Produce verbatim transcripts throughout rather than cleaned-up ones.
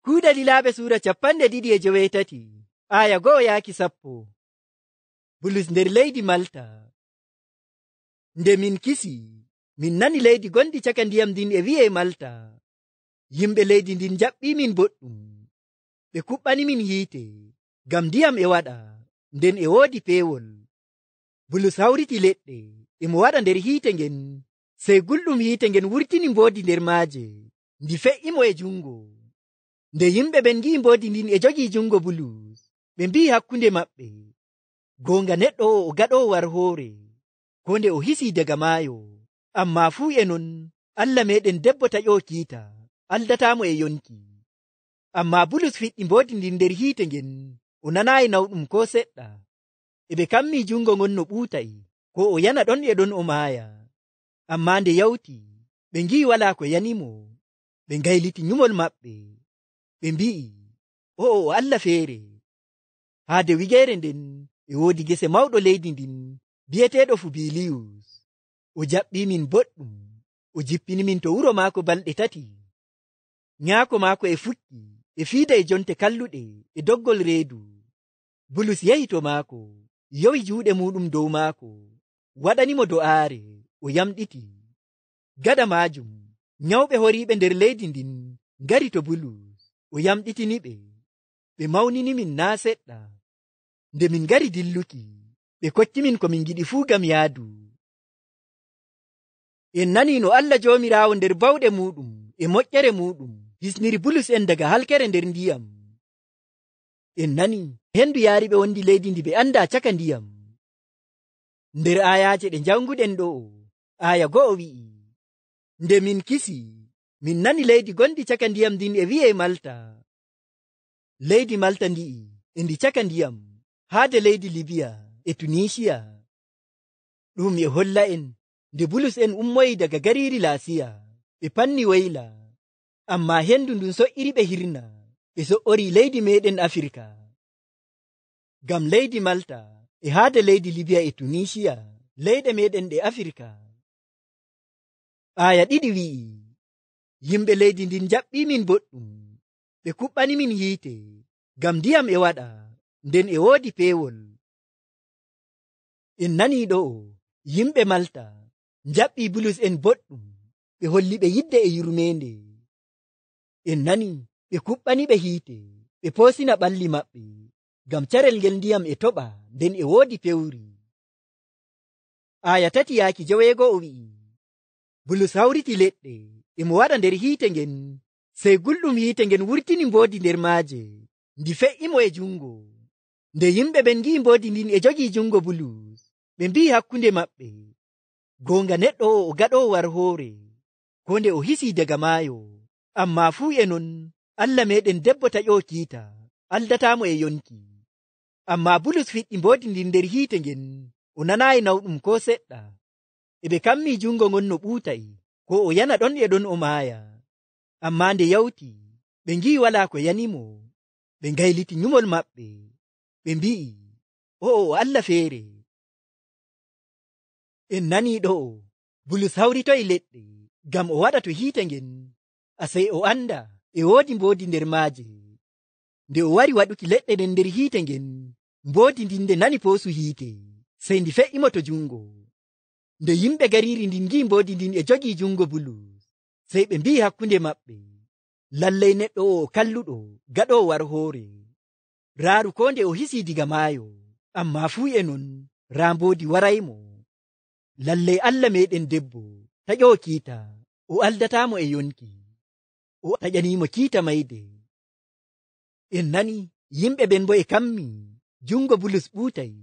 Kuuɗe Lilaaɓe suura cappanɗe ɗiɗi e joweetati, aaya go'o yaaki sappo. Bulus nder leydi Malta. Nde min kisi, min nani leydi gonndi caka ndiyam ndin e wi'e Malta. Yimɓe leydi ndin njaɓɓi min boɗɗum. Ɓe kuɓɓani min hiite, ngam ndiyam e waɗa, nden e woodi peewol. Bulus hawriti leɗɗe, e mo waɗa nder hiite ngen. Sey gulɗum hiite ngen wurtini mboodi nder maaje, ndi fe'i mo e juŋngo. Nde yimɓe ɓen ngi'i mboodi ndin e jogi juŋngo Bulus, ɓe mbi'i hakkunde maɓɓe, "Gooŋga neɗɗo o'o o gaɗoowo war hoore, koo nde o hisi daga maayo. Ammaa fuu e non, Allah meeɗen debbo taƴoowo kiita, aldataa mo e yonki." Ammaa Bulus fiɗɗi mboodi ndin nder hiite ngen, o nanaayi nawɗum koo seɗɗa. E ɓe kammi juŋngo ngon no ɓuutay, koo o yana ɗon e ɗon o maaya. Ammaa nde yawti, ɓe ngi'i walaa ko yani mo. Ɓe ngayliti nyumol maɓɓe. Ɓe mbi'i, "O'o o Allah feere." Haa nde wigeere nden, e woodi gese mawɗo leydi ndin, bi'eteeɗo Fubiliyus. O jaɓɓi min boɗɗum. O jippini min to wuro maako balɗe tati. Nyaako maako e fuɗɗi, e fiida e jonte kalluɗe, e doggol reedu. Bulus yehi to maako, yowi juuɗe muuɗum dow maako, waɗani mo do'aare, o yamɗiti. Gaɗa maajum, nyawɓe horiiɓe nder leydi ndin ngari to Bulus, o yamɗitini ɓe. Ɓe mawnini min naa seɗɗa. Nde min ngari dilluki, ɓe kotti min ko min ngiɗi fuu ngam yaadu. En nani no Allah Joomiraawo nder bawɗe muuɗum e moƴƴere muuɗum hisniri Bulus en daga halkere nder ndiyam. En nani hendu yaari ɓe wondi leydi ndi ɓe anndaa caka ndiyam. Nder aayaaje ɗe njaŋguɗen ɗo'o, aaya go'o wi'i, "Nde min kisi, min nani leydi gonndi caka ndiyam ndin e wi'e Malta." Leydi Malta ndi'i e ndi caka ndiyam, haa nde leydi Libiya e Tunisiya. Ɗum e holla en nde Bulus en ummoyi daga gariiri Lasiya, ɓe panni woyla. Ammaa hendu ndun so'iri ɓe hirna, ɓe so'ori leydi meeɗen Afirka. Ngam leydi Malta e haade leydi Libiya e Tunisiya, leyɗe meeɗen ɗe Afirka. Aaya ɗiɗi wi'i, "Yimɓe leydi ndin njaɓɓi min boɗɗum, ɓe kuɓɓani min hiite, ngam ndiyam e waɗa, nden e woodi peewol." En nani ɗo'o, yimɓe Malta njaɓɓi Bulus en boɗɗum, ɓe holli ɓe yidde e yurmeende. En nani ɓe kuɓɓani ɓe hiite, ɓe poosina ɓalli maɓɓe, ngam carel ngel ndiyam e toɓa, nden e woodi pewri. Aaya tati yaaki joweego o wi'i, Bulus hawriti leɗɗe, e mo waɗa nder hiite ngen, sey gulɗum hiite ngen wurtini mboodi nder maaje, ndi fe'i mo e juŋngo. Nde yimɓe ɓen ngi'i mboodi ndin e jogi juŋngo Bulus, ɓe mbi'i hakkunde maɓɓe, "Gooŋga neɗɗo o'o o gaɗoowo war hoore, koo nde o hisi daga maayo. Ammaa fuu e non, Allah meeɗen debbo taƴoowo kiita, aldataa mo e yonki." Ammaa Bulus fiɗɗi mboodi ndin nder hiite ngen, o nanaayi nawɗum koo seɗɗa. E ɓe kammi juŋngo ngon no ɓuutay, koo o yana ɗon e ɗon o maaya. Ammaa nde yawti, ɓe ngi'i walaa ko yani mo. Ɓe ngayliti nyumol maɓɓe. Ɓe mbi'i, "O'o o Allah feere." En nani ɗo'o, Bulus hawritoyi leɗɗe, ngam o waɗa to hiite ngen. Asay o annda, e woodi mboodi nder maaje. Nde o wari waɗuki leɗɗe ɗen nder hiite ngen, mboodi ndin nde nani poosu hiite, sey ndi fe'i mo to juŋngo. Nde yimɓe gariiri ndin ngi'i mboodi ndin e jogi juŋngo Bulus, sey ɓe mbi'i hakkunde maɓɓe, "Lallay neɗɗo o'o o kalluɗo, gaɗoowo war hoore. Raaru koo nde o hisi diga maayo, ammaa fuu e non, raa mboodi waraay mo. Lallay Allah meeɗen debbo, taƴoowo kiita, o aldataa mo e yonki. O taƴani mo kiita mayde." En nani yimɓe ɓen boo e kammi, juŋngo Bulus ɓuutay,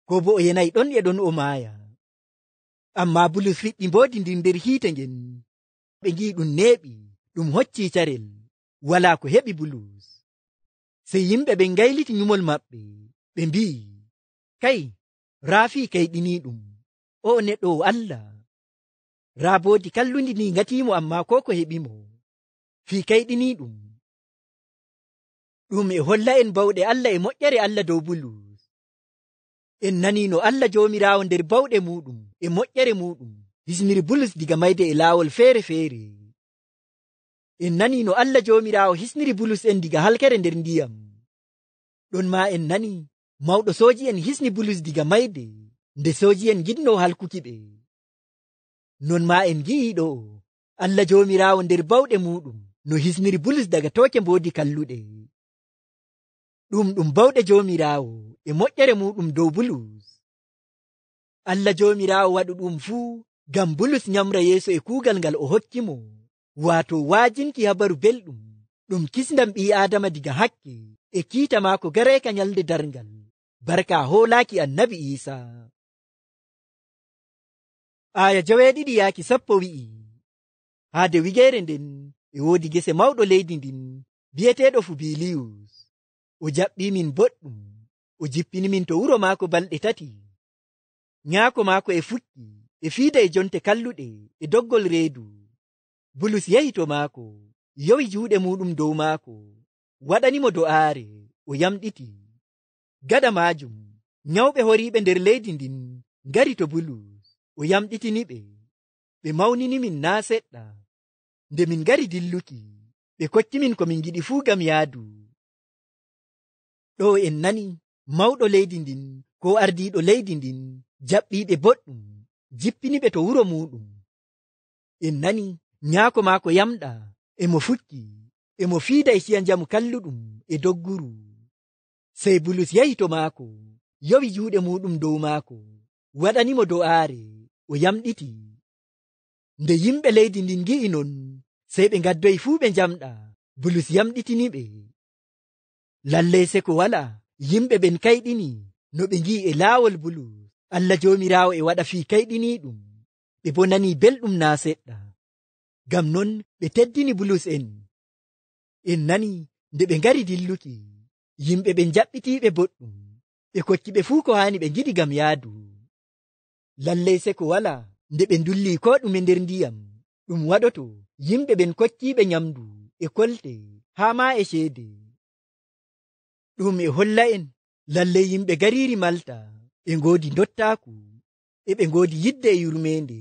koo boo o yenaay ɗon e ɗon o maaya. Ammaa Bulus fiɗɗi mboodi ndin nder hiite ngen. Ɓe ngi'i ɗum neeɓi, ɗum hocci carel, walaa ko heɓi Bulus. Sey yimɓe ɓen ngayliti nyumol maɓɓe, ɓe mbi'i, "Kay, raa fii kayɗiniiɗum, o'o neɗɗo o Allah. Raa mboodi kallundi ni ngati mo, ammaa koo ko heɓi mo. Fii kayɗiniiɗum." Ɗum e holla en bawɗe Allah e moƴƴere Allah dow Bulus. En nani no Allah Joomiraawo nder bawɗe muuɗum e moƴƴere muuɗum hisniri Bulus diga mayde e laawol feere-feere. En nani no Allah Joomiraawo hisniri Bulus en diga halkere nder ndiyam. Ɗon maa en nani mawɗo sooji'en hisni Bulus diga mayde, nde sooji'en ngiɗno halkuki ɓe. Non maa en ngi'i ɗo, Allah Joomiraawo nder bawɗe muuɗum no hisniri Bulus daga tooke mboodi kalluɗe. Ɗum ɗum bawɗe Joomiraawo e moƴƴere muuɗum dow Bulus. Allah Joomiraawo waɗu ɗum fuu ngam Bulus nyamra yeeso e kuugal ngal o hokki mo, waato waajinki habaru belɗum, ɗum kisndam ɓii Aadama diga hakke, e kiita maako gareyka nyalnde darngal, barka hoolaaki Annabi Iisa. Aaya joweeɗiɗi yaaki sappo wi'i, haa de wigeere nden e woodi gese mawɗo leydi ndin, bi'eteeɗo Fubiliyus. O jaɓɓi min boɗɗum, o jippini min to wuro maako balɗe tati. Nyaako maako e fukki, e fiida e jonte kalluɗe, e doggol reedu. Bulus yehi to maako, yowi juuɗe muuɗum dow maako, waɗani mo do'aare, o yamɗiti. Gaɗa maajum, nyawɓe horiiɓe nder leydi ndin ngari to Bulus, o yamɗitini ɓe. Ɓe mawnini min naa seɗɗa. Nde min ngari dilluki, ɓe kokki min ko min ngiɗi fuu ngam yaadu. Ɗo en nani, mawɗo leydi ndin, ko ardiiɗo leydi ndin, jaɓɓi ɓe boɗɗum, jippini ɓe to wuro muuɗum. En nani, nyaako maako yamɗa, e mo fukki, e mo fiida e ciya njamu kalluɗum, e dogguru. Sey Bulus yehi to maako, yowi juuɗe muuɗum dow maako, waɗani mo do'aare, o yamɗiti. Nde yimɓe leydi ndin ngi'i non, sey ɓe ngaddoyi fuu ɓe njamɗa, Bulus yamɗitini ɓe. Lalley seko walaa, yimɓe ɓen kayɗini, no ɓe ngi'i e laawol Bulus, Allah Joomiraawo e waɗa fii kayɗiniiɗum, ɓe boo nani belɗum naa seɗɗa. Ngam non ɓe teddini Bulus en. En nani, nde ɓe ngari dilluki, yimɓe ɓen jaɓɓiti ɓe boɗɗum, ɓe kokki ɓe fuu ko haani ɓe ngiɗi ngam yaadu. Lalley seko walaa, nde ɓe ndulli koo ɗume nder ndiyam, ɗum waɗoto yimɓe ɓen kokkiiɓe nyamndu e kolte, haa maa e ceede. Ɗum e holla en, lalley yimɓe gariiri Malta ɓe ngoodi ndottaaku, e ɓe ngoodi yidde e yurmeende,